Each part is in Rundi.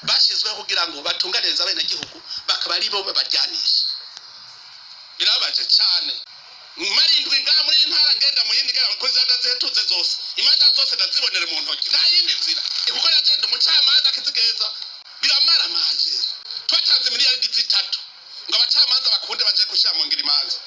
Bashyizweho kugira ngo batunganirize abenegihugu, bakaba ari bo babaryanisha. Birababaje cyane. Marindwi ngaha muri iyi ntara, ngenda mu yindi, ngenda kuri za ndazihetuze zose, imanza zose ndazibonera mu ntoki, nta yindi nzira, kuko nagenda umucamanza akizigenza. Biramaramaje. Twatanze miliyari 3 ngo abacamanza bakunde baje gushyira mu ngiro imanza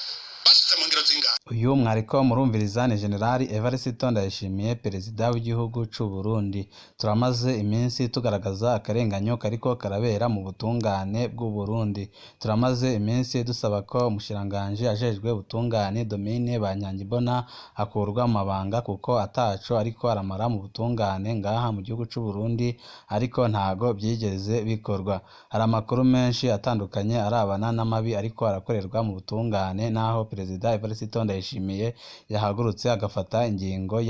bashize mu ngiro zingana. Uyu mwariko murumviriza ni Generali Evariste Ndayishimiye, perezida w'igihugu c'u Burundi. Turamaze iminsi tugaragaza akarenganyo kariko karabera mu butungane bw'u Burundi. Turamaze iminsi dusaba ko umushikiranganji ajejwe ubutungane, Domine Banyankimbona, akurwa mu mabanga kuko ataco ariko aramara mu butungane ngaha mu gihugu c'u Burundi, ariko ntago vyigeze bikorwa. Hari amakuru menshi atandukanye arabana n'amabi ariko arakorerwa mu butungane, naho perezida Evariste Ndayishimiye yahagurutse agafata ingingo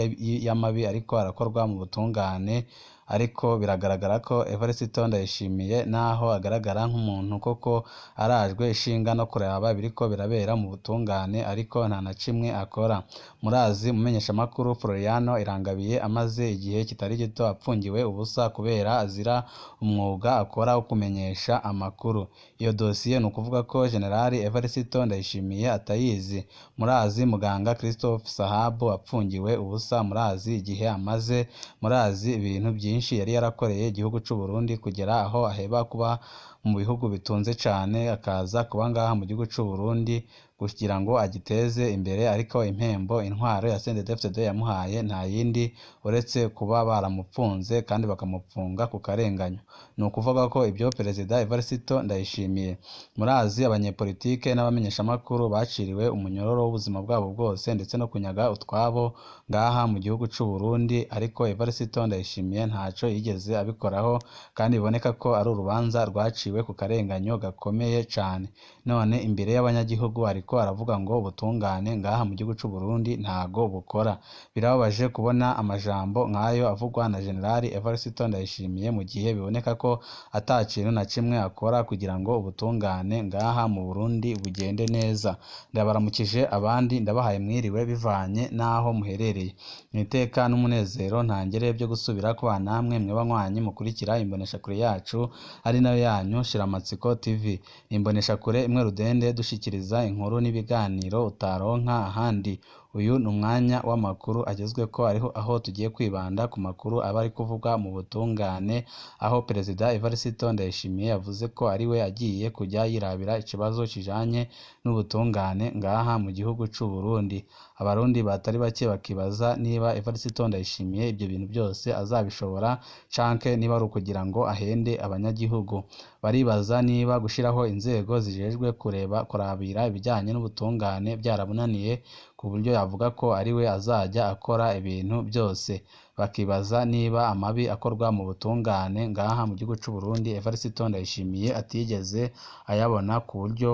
y'amabi ariko arakorwa mu butungane. Ariko biragaragara ko Evariste Ndayishimiye, naho agaragara nk'umuntu koko arajwe ishinga no kuraba ibiriko birabera mu butungane, ariko nta na kimwe akora. Murazi umumenyeshamakuru Floriano Irangabiye amaze igihe kitari gito apfungiwe ubusa kubera azira umwuga akora wo kumenyesha amakuru. Iyo dosiye ni ukuvuga ko Generali Evariste Ndayishimiye atayizi. Murazi muganga Christophe Sahabu apfungiwe ubusa, murazi igihe amaze, murazi ibintu byinshi yari yarakoreye igihugu c'u Burundi kugera aho aheba kuba mu bihugu bitunze cane akaza kuba ngaha mu gihugu c'u Burundi kugira ngo agiteze imbere, ariko impembo intwaro ya CNDD-FDD yamuhaye nta yindi uretse kuba baramupfunze kandi bakamupfunga ku karenganyo. Ni ukuvuga ko ibyo perezida Evariste Ndayishimiye, murazi abanyepolitike n'abamenyeshamakuru baciriwe umunyororo w'ubuzima bwabo bwose ndetse no kunyaga utwabo ngaha mu gihugu c'u Burundi, ariko Evariste Ndayishimiye ntaco yigeze abikoraho, kandi biboneka ko ari urubanza rwaciwe ku karenganyo gakomeye cane. None imbere y'abanyagihugu ariko aravuga ngo ubutungane ngaha mu gihugu c'u Burundi ntago bukora. Birababaje kubona amajambo nk'ayo avugwa na Generali Evariste Ndayishimiye mu gihe biboneka ko ata kintu na kimwe akora kugira ngo ubutungane ngaha mu Burundi bugende neza. Ndabaramukije, abandi ndabahaye mwiriwe bivanye n'aho muherereye. Mwiteka n'umunezero ntangere byo gusubira kuba namwe mwe banywanyi mukurikira imboneshakure yacu ari nayo yanyu Shiramatsiko TV. Imboneshakure imwe rudende dushikiriza inkuru n'ibiganiro utaronka ahandi. Uyu ni umwanya w'amakuru agezweko, ariho aho tugiye kwibanda ku makuru aba ari kuvugwa mu butungane, aho perezida Evariste Ndayishimiye yavuze ko ari we agiye kujya yirabira ikibazo kijanye n'ubutungane ngaha mu gihugu c'u Burundi. Abarundi batari bake bakibaza niba Evariste Ndayishimiye ibyo bintu byose azabishobora canke niba ari ukugira ngo ahende abanyagihugu. Baribaza niba gushiraho inzego zijejwe kureba kurabira ibijyanye n'ubutungane byarabunaniye ku buryo yavuga ko ari we azajya akora ibintu byose. Bakibaza niba amabi akorwa mu butungane ngaha mu gihugu c'u Burundi Evariste Ndayishimiye atigeze ayabona, ku buryo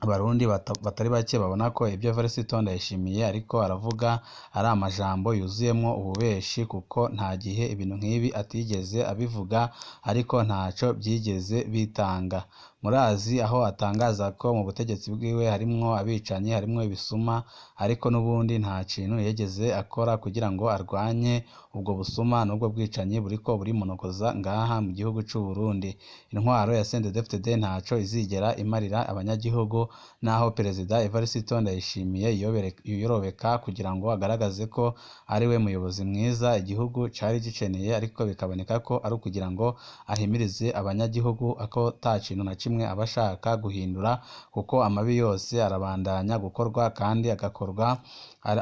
Abarundi batari bake babona ko ibyo Evariste Ndayishimiye ariko aravuga ari amajambo yuzuyemwo ububeshi, kuko nta gihe ibintu nk'ibi atigeze abivuga, ariko ntaco byigeze bitanga. Murazi aho atangaza ko mu butegetsi bwiwe harimwo abicanyi, harimwo ibisuma, ariko n'ubundi nta kintu yigeze akora kugira ngo arwanye ubwo busuma n'ubwo bwicanyi buriko burimunogoza ngaha mu gihugu c'u Burundi. Intwaro ya CNDD-FDD ntaco izigera imarira abanyagihugu, naho perezida Evariste Ndayishimiye yiyorobeka kugira ngo agaragaze ko ari we muyobozi mwiza igihugu cari gikeneye, ariko bikaboneka ko ari ukugira ngo ahimirize abanyagihugu ko ata kintu na kimwe aba ashaka guhindura, kuko amabi yose arabandanya gukorwa kandi agakorwa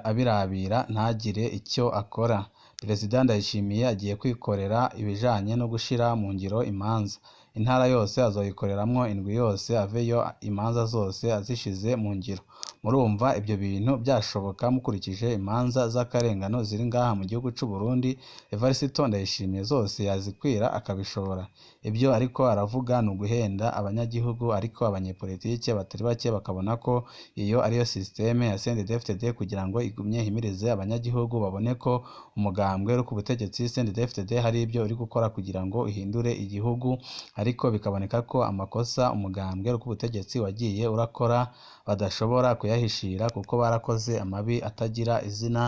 abirabira ntagire icyo akora. Perezida Ndayishimiye agiye kwikorera ibijanye no gushira mu ngiro imanza. Intara yose azoyikoreramwo indwi yose, aveyo imanza zose azishize mu ngiro. Murumva ibyo bintu byashoboka mukurikije imanza z'akarengano ziri ngaha mu gihugu c'u Burundi? Evariste Ndayishimiye zose yazikwira akabishobora. Ibyo ariko aravuga ni uguhenda abanyagihugu, ariko abanyepolitike batari bake bakabona ko iyo ariyo systeme ya CNDD-FDD kugira ngo igumye ihimirize abanyagihugu babone ko umugambwe uri ku butegetsi CNDD-FDD hari ibyo uri gukora kugira ngo ihindure igihugu, ariko Ariko bikaboneka ko amakosa umugambwe w'ubutegetsi wagiye urakora badashobora kuyahishira, kuko barakoze amabi atagira izina,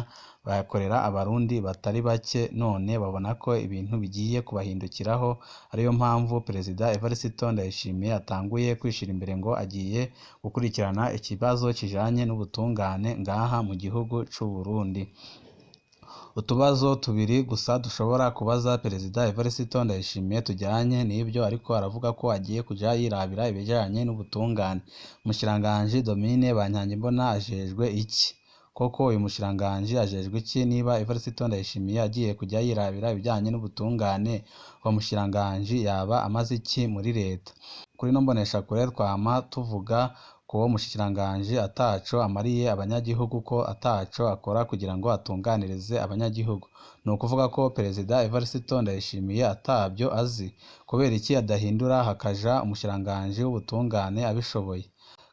bayakorera abarundi batari bake, none babona ko ibintu bigiye kubahindukiraho. Ariyo mpamvu Perezida Evariste Ndayishimiye atanguye kwishira imbere ngo agiye gukurikirana ikibazo kijanye n'ubutungane ngaha mu gihugu c'u Burundi. Utubazo tubiri gusa dushobora kubaza Perezida Evariste Ndayishimiye tujyanye n'ibyo ariko aravuga ko agiye kuja yirabira ibijanye n'ubutungane. Umushikiranganji Domine Banyankimbona ajejwe iki? Koko uyu mushikiranganji ajejwe iki niba Evariste Ndayishimiye agiye kujya yirabira ibijyanye n'ubutungane? Uwo mushikiranganji yaba amaze iki muri leta? Kuri ino mboneshakure twama tuvuga ko uwo mushikiranganji ataco amariye abanyagihugu, ko ataco akora kugira ngo atunganirize abanyagihugu. Ni ukuvuga ko Perezida Evariste Ndayishimiye atabyo azi. Kubera iki adahindura hakaja umushikiranganji w'ubutungane abishoboye?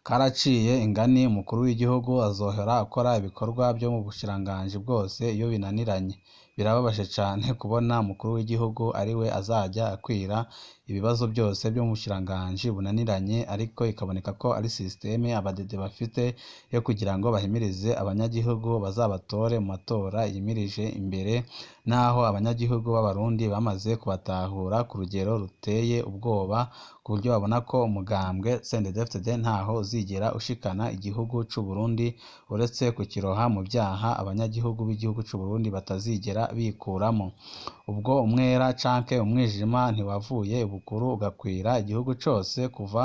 Karaciye ingani umukuru w'igihugu azohora akora ibikorwa byo mu bushikiranganji bwose iyo binaniranye. Birababaje cane kubona umukuru w'igihugu ariwe azajya akwira ibibazo byose byo mu bushikiranganji bunaniranye, ariko ikaboneka ko ari systeme abadede bafite yo kugira ngo bahimirize abanyagihugu bazabatore mu matora yimirije imbere, naho abanyagihugu b'abarundi bamaze kubatahura ku rugero ruteye ubwoba, ku buryo babona ko umugambwe CNDD-FDD ntaho uzigera ushikana igihugu c'u Burundi uretse kukiroha mu vyaha abanyagihugu b'igihugu c'u Burundi batazigera bikuramo. Ubwo umwera canke umwijima ntiwavuye ibukuru ugakwira igihugu cose kuva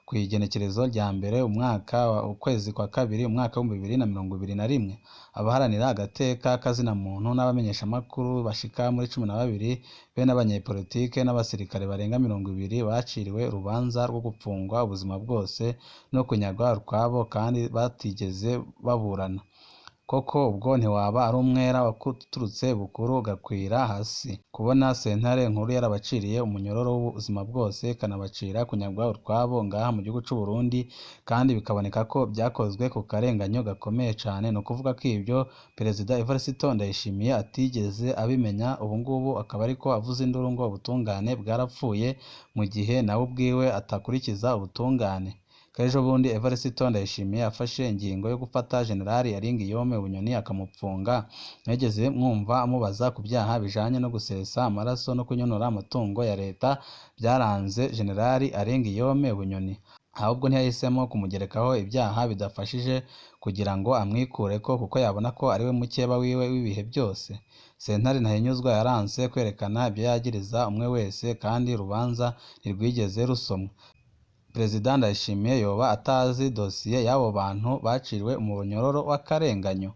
kw'igenekerezo rya mbere umwaka ukwezi kwa kabiri umwaka w'ibihumbi bibiri na mirongo ibiri na rimwe. Abaharanira agateka kazina muntu n'abamenyeshamakuru bashika muri 12 be n'abanyepolitike n'abasirikare barenga 20 baciriwe urubanza rwo gupfungwa ubuzima bwose no kunyagwa utwabo kandi batigeze baburana. Koko ubwo ntiwaba ari umwera waturutse bukuru ugakwira hasi? Kubona sentare nkuru yarabaciriye umunyororo w'ubuzima bwose ikanabacira kunyagwa utwabo ngaha mu gihugu c'u Burundi, kandi bikaboneka ko byakozwe ku karenganyo gakomeye cane. Ni ukuvuga ko ibyo Perezida Evariste Ndayishimiye atigeze abimenya, ubu ngubu akaba ariko avuza induru ngo ubutungane bwarapfuye, mu gihe nawe ubwiwe atakurikiza ubutungane. Ejo bundi Evariste Ndayishimiye afashe ingingo yo gufata Generali Aringiyome Bunyoni akamupfunga. Mwigeze mwumva amubaza ku byaha bijanye no gusesa amaraso no kunyonora amatungo ya leta byaranze Generali Aringiyome Bunyoni? Ahubwo ntiyahisemo kumugerekaho ibyaha bidafashije kugira ngo amwikureko, kuko yabona ko ariwe mukeba wiwe w'ibihe byose. Sentare Ntahinyuzwa yaranse kwerekana ibyo yagiriza umwe wese, kandi urubanza ntirwigeze rusomwa. Perezida Ndayishimiye yoba atazi dosiye y'abo bantu baciriwe umunyororo w'akarenganyo?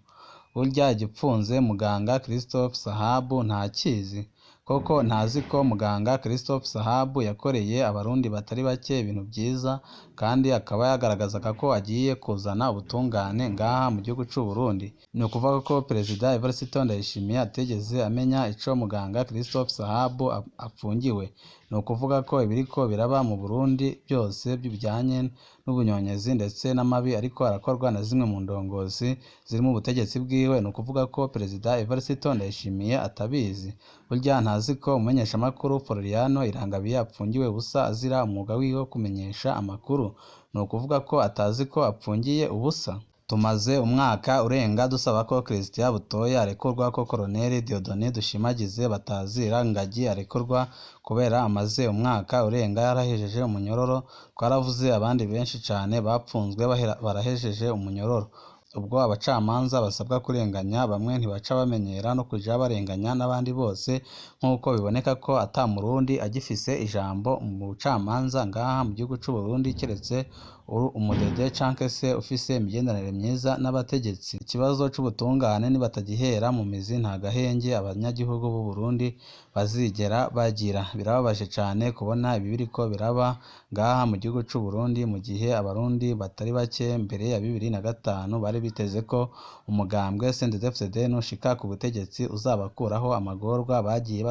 Burya igipfunze muganga Christophe Sahabu ntakizi. Koko ntazi ko muganga Christophe Sahabu yakoreye abarundi batari bake ibintu byiza, kandi akaba yagaragazaga ko agiye kuzana ubutungane ngaha mu gihugu c'u Burundi. Ni ukuvuga ko Perezida Evariste Ndayishimiye atigeze amenya ico muganga Christophe Sahabu apfungiwe. Ni ukuvuga ko ibiriko biraba mu Burundi byose bijyanye n'ubunyonyezi ndetse n'amabi ariko arakorwa na zimwe mu ndongozi ziri mu butegetsi bwiwe. Ni ukuvuga ko Perezida Evariste Ndayishimiye atabizi. Burya ntazi ko umumenyeshamakuru Floriano Irangabiye apfungiwe ubusa azira umwuga wiwe wo kumenyesha amakuru. Ni ukuvuga ko atazi ko apfungiye ubusa. Tumaze umwaka urenga dusaba ko Christian Butoya arekurwa, ko Colonel Dieudonné Dushimagize Batazira Ngagi arekurwa kubera amaze umwaka urenga yarahejeje umunyororo. Twaravuze abandi benshi cane bapfunzwe barahejeje umunyororo. Ubwo abacamanza basabwa kurenganya bamwe ntibaca bamenyera no kuja barenganya n'abandi bose, nk'uko biboneka ko ata murundi agifise ijambo mu bucamanza ngaha mu gihugu c'u Burundi, keretse uri umudede canke se ufise imigenderanire myiza n'abategetsi. Ikibazo c'ubutungane nibatagihera mu mizi nta gahenge abanyagihugu b'u Burundi bazigera bagira. Birababaje cane kubona ibi biriko biraba ngaha mu gihugu c'u Burundi, mu gihe abarundi batari bake mbere ya 2005 bari biteze ko umugambwe CNDD-FDD nushika ku butegetsi uzabakuraho amagorwa bagiye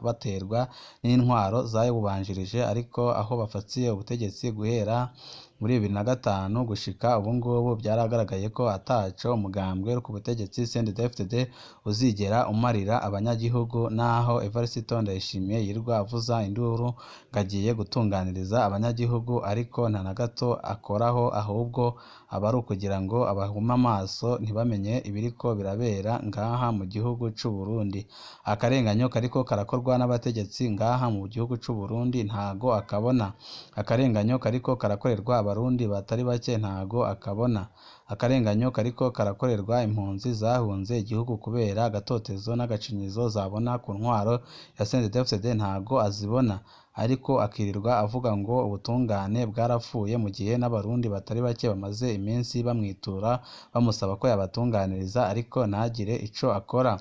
baterwa n'intwaro zawubanjirije, ariko aho bafatiye ubutegetsi guhera muri 2005 gushika ubu ngubu byaragaragaye ko ataco umugambwe uri ku butegetsi CNDD-FDD uzigera umarira abanyagihugu, naho Evariste Ndayishimiye yirirwa avuza induru ngo agiye gutunganiriza abanyagihugu, ariko nta na gato akoraho, ahubwo aba ari ukugira ngo abahume amaso ntibamenye ibiriko birabera ngaha mu gihugu c'u Burundi. Akarenganyo kariko karakorwa n'abategetsi ngaha mu gihugu c'u Burundi ntago akabona. Akarenganyo kariko karakorerwa abarundi batari bake ntago akabona. Akarenganyo kariko karakorerwa impunzi zahunze igihugu kubera agatotezo n'agacinyizo zabona ku ntwaro ya CNDD-FDD ntago azibona, ariko akirirwa avuga ngo ubutungane bwarapfuye, mu gihe n'abarundi batari bake bamaze iminsi bamwitura bamusaba ko yabatunganiriza ariko ntagire ico akora.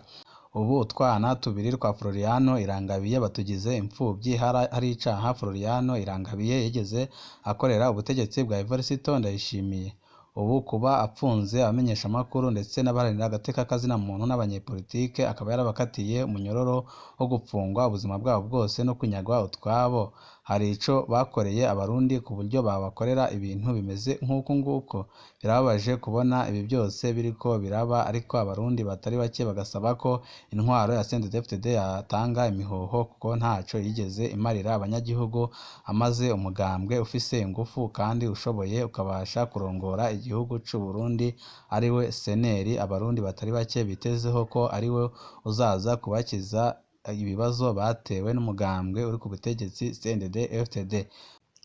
Ubu utwana tubiri twa Floriano Irangabiye batugize imfubyi. Hari icaha Floriano Irangabiye yigeze akorera ubutegetsi bwa Evariste Ndayishimiye? Ubu kuba apfunze abamenyeshamakuru ndetse n'abaharanira agateka k'azina muntu n'abanyepolitike, akaba yarabakatiye umunyororo wo gupfungwa ubuzima bwabo bwose no kunyagwa utwabo, hari ico bakoreye abarundi ku buryo babakorera ibintu bimeze nk'uku nguko? Birababaje kubona ibi byose biriko biraba, ariko abarundi batari bake bagasaba ko intwaro ya CNDD-FDD yatanga imihoho kuko ntaco yigeze imarira abanyagihugu, amaze umugambwe ufise ingufu kandi ushoboye ukabasha kurongora igihugu c'u Burundi ariwe CNL, abarundi batari bake bitezeho ko ariwe uzaza kubakiza ibibazo batewe n'umugambwe uri ku butegetsi CNDD-FDD.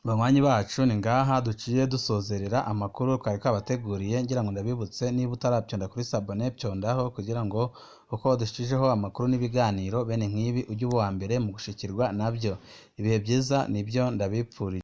Banywanyi bacu, ni ngaha duciye dusozerera amakuru twari twabateguriye. Ngira ngo ndabibutse, niba utarabyonda kuri sabone pyondaho kugira ngo uko dushijeho amakuru n'ibiganiro bene nk'ibi ujye uba uwa mbere mu gushikirwa nabyo. Ibihe byiza nibyo ndabipfurije.